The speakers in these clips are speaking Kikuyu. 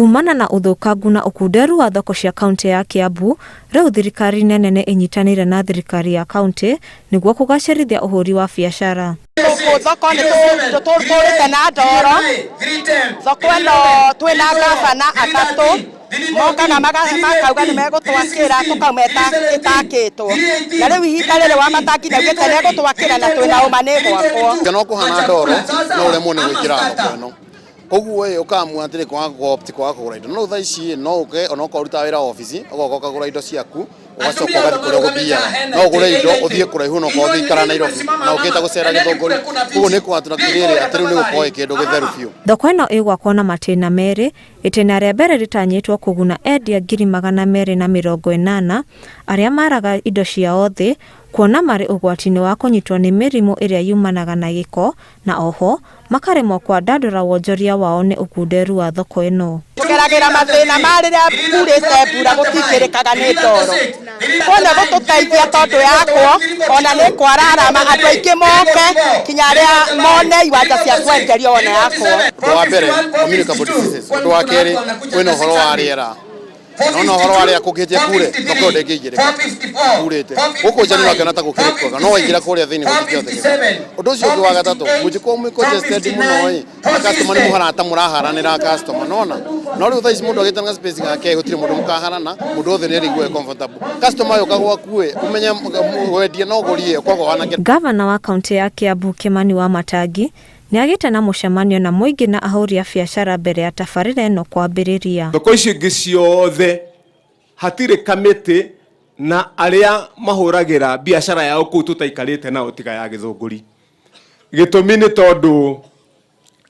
Kumana na ũthũkangu na ũkunderu wa thoko cia kauntĩ ya Kiambu, rĩu thirikari nene nĩ ĩnyitanĩire na thirikari ya kauntĩ nĩguo kũgacĩrithia ũhũri wa biacara. Gũkũ thoko nĩ tũtũrĩte na ndoro, thoko ĩno twĩna ngabana atatũ mokaga makauga nĩ megũtwakĩra tũkauma ĩtakĩtwo, na rĩu ihinda rĩrĩ Wamatangi nĩ augĩte nĩ egũtwakĩra na twĩna ũma nĩ ĩgwakwo. No kũhana ndoro no ũremwo nĩ kũingĩra thoko ĩno. Koguo ĩ ũkamua atĩrĩ kwaga kũ kwaga kũgũra indo. No rĩu thaa ici ĩ no ũke ona okorwo ũrutaga wĩra obici ũgoka ũkagũra indo ciaku ũgacoka ũgathiĩ kũrĩa ũgũthiaga. No ũgũre indo ũthiĩ kũraihu ona okorwo ũgĩikara Nairobi na ũkĩte gũcera Gĩthũngũri. Koguo nĩ tũrĩ atĩ rĩu nĩ gũkorwo ĩ kĩndũ gĩtheru biũ. Thoko ĩno ĩgwakwo na matĩna merĩ, itĩna rĩa mbere rĩtanyĩtwo kũguna endia 280,000 arĩa maraga indo ciao thĩ, kuona marĩ ũgwati-inĩ wa kũnyitwo nĩ mĩrimũ ĩrĩa yumanaga na gĩko na oho makaremwo kwandandũra wonjoria wao nĩ ũkunderu wa thoko ĩno. Tũgeragĩra mathĩna ma rĩrĩa kurĩte mbura gũtingĩrĩkaga nĩ ndoro. Kuona gũtũteithia tondũ yakwo ona nĩ kwararama andũ aingĩ moke kinya arĩa mone iwanja cia kwenderio ona yakwo. Ũndũ wa mbere communicable diseases, ũndũ wa kerĩ kwĩna ũhoro wa rĩera nona ũhoro wa rĩera kũngĩhĩtia kure thoko ĩyo ndĩngĩingĩrĩka kurĩte gũkũ nja nĩ ũrakĩona ta gũkĩrĩ kwega no waingĩra kũrĩa thĩinĩ gũtingĩhotekeka ũndũ ũcio ũngĩ wa gatatũ mũngĩkorwo mwĩ congested mũno ĩ na customer nĩ mũharata mũraharanĩra customer nona no rĩu thaa ici mũndũ agĩte na space gake gũtirĩ mũndũ mũkaharana mũndũ wothe nĩ arĩigua e comfortable customer yoka gwaku ĩ ũmenye wendia na ũgũri ĩ ũkoragwo wana Gavana wa kaunti ya Kiambu Kimani Wamatangi nĩ agĩte na mũcemanio na mũingĩ na ahũri a biacara mbere ya tabarĩra ĩno kwambĩrĩria. Thoko icio ingĩ ciothe hatirĩ kamĩtĩ na arĩa mahũragĩra biacara yao kũu tũtaikarĩte nao tiga ya Gĩthũngũri. Gĩtũmi nĩ tondũ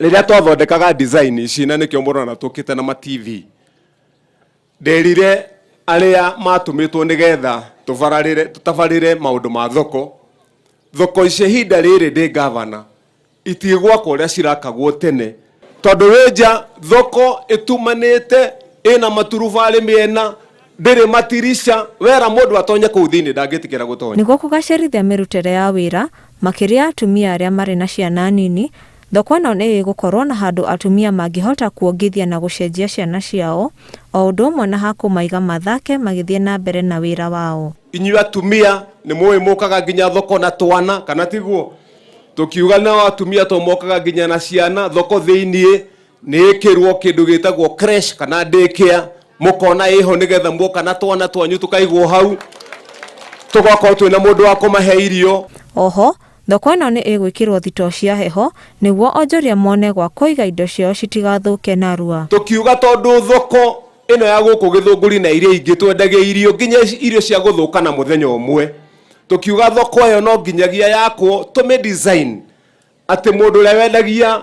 rĩrĩa twathondekaga design ici na nĩkĩo mũrona tũkĩte na ma TV, nderire arĩa matũmĩtwo nĩgetha tũbararĩre tũtabarĩre maũndũ ma thoko, thoko ici ihinda rĩrĩ ndĩ gavana itigwakwo ũrĩa cirakagwo tene tondũ wĩ nja thoko ĩtumanĩte ĩna maturubarĩ mĩena ndĩrĩ matirica wera mũndũ atonye kũu thĩinĩ ndangĩtĩkĩra gũtonya. Nĩguo kũgacĩrithia mĩrutĩre ya wĩra, makĩria ya atumia arĩa marĩ na ciana nini, thoko ĩno nĩ ĩgũkorwo na handũ atumia mangĩhota kuongithia na gũcenjia ciana ciao, o ũndũ ũmwe na ha kũmaiga mathake magĩthiĩ na mbere na wĩra wao. Inyuĩ atumia nĩ mũĩ mũkaga nginya thoko na twana kana tiguo? Tũkiuga nao atumia to mokaga nginya na ciana thoko thĩiniĩ nĩ ĩkĩrwo kĩndũ gĩtagwo creche kana daycare mũkona ĩho nĩgetha muoka na twana twanyu tũkaigwo hau tũgakorwo twĩna mũndũ wa kũmahe irio. Oho, thoko ĩno nĩ ĩgwĩkĩrwo thitoo cia heho nĩguo onjoria mone gwa kũiga indo ciao citigathũke narua. Tũkiuga tondũ thoko ĩno ya gũkũ Gĩthũngũri na iria ingĩ twendagia irio nginya irio cia gũthũka na mũthenya ũmwe, tũkiuga thoko ĩyo no nginyagia yakwo tũmĩ design atĩ mũndũ ũrĩa wendagia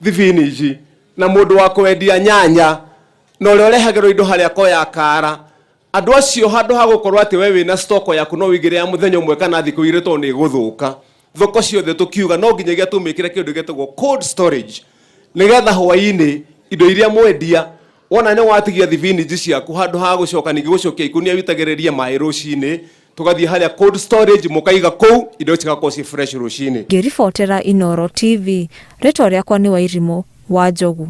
thibiniji na mũndũ wa kwendia nyanya na ũrĩa ũrehagĩrwo indo harĩa akoya kara, andũ acio handũ ha gũkorwo atĩ we wĩna stock yaku no ũigĩre ya mũthenya ũmwe kana thikũ igĩrĩ tondũ nĩ ĩgũthũka, thoko ciothe tũkiuga no nginyagia tũmĩkĩre kĩndũ gĩtagwo cold storage nĩgetha hwainĩ indo iria mwendia wona nĩ watigia thibiniji ciaku handũ ha gũcoka ningĩ gũcokia ikunia witagĩrĩrie maĩ rũcinĩ tũgathiĩ harĩa cold storage mũkaiga kũu indo cigakorwo ci fresh rũcinĩ. Ngĩribotera Inooro TV, rĩtwa rĩakwa nĩ Wairimũ wa Njogu.